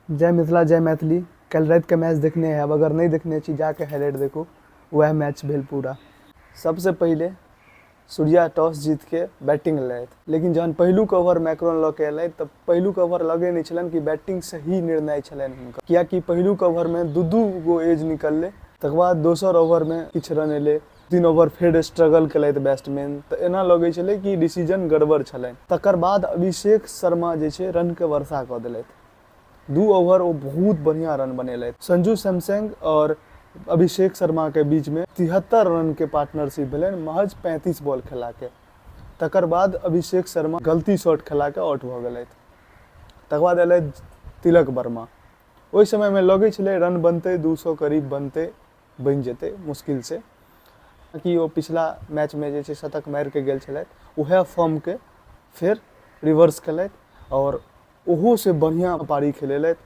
जय मिथिला, जय मैथिली। काल्हि रातिके मैच देखने हैब, अगर नहि देखने छी, जाके हाईलाइट देखू। वएह मैच भेल पूरा। सबसे पहिले सूर्या टॉस जीत के बैटिंग लेलथि, लेकिन जहन पहिलुक ओवर मैक्रोन लऽ के एलथि तऽ पहिलुक ओवर लगै नहि छलनि कि बैटिंग सही निर्णय छलनि हुनकर, कियाकि पहिलुक ओवरमे दू दू गो एज निकललै। तकर बाद दोसर ओवरमे किछु रन एलै, 3 ओवर फेर स्ट्रगल केलथि बैट्समैन, तऽ एना लगै छलै कि डिसीजन गड़बड़ छलनि। तकर बाद अभिषेक शर्मा जे छै रनके वर्षा कऽ देलथि। 2 ओवर ओ बहुत बढ़िया रन बनेलथि। संजू सैमसंग और अभिषेक शर्मा के बीच में 73 रन के पार्टनरशिप भेलनि महज 35 बॉल खेला के। तकर बाद अभिषेक शर्मा गलती शॉट खेला के आउट भऽ गेलथि। तकर बाद एलथि तिलक वर्मा। ओहि समय में लगै छलै रन बनतै, 200 करीब बनतै, बनि जेतै मुश्किल से, कि ओ पिछला मैच में जे छै शतक मारि के गेल छलथि, उएह फॉर्म के फेर रिवर्स केलथि और ओहो से बढ़िया पारी खेलेलथि।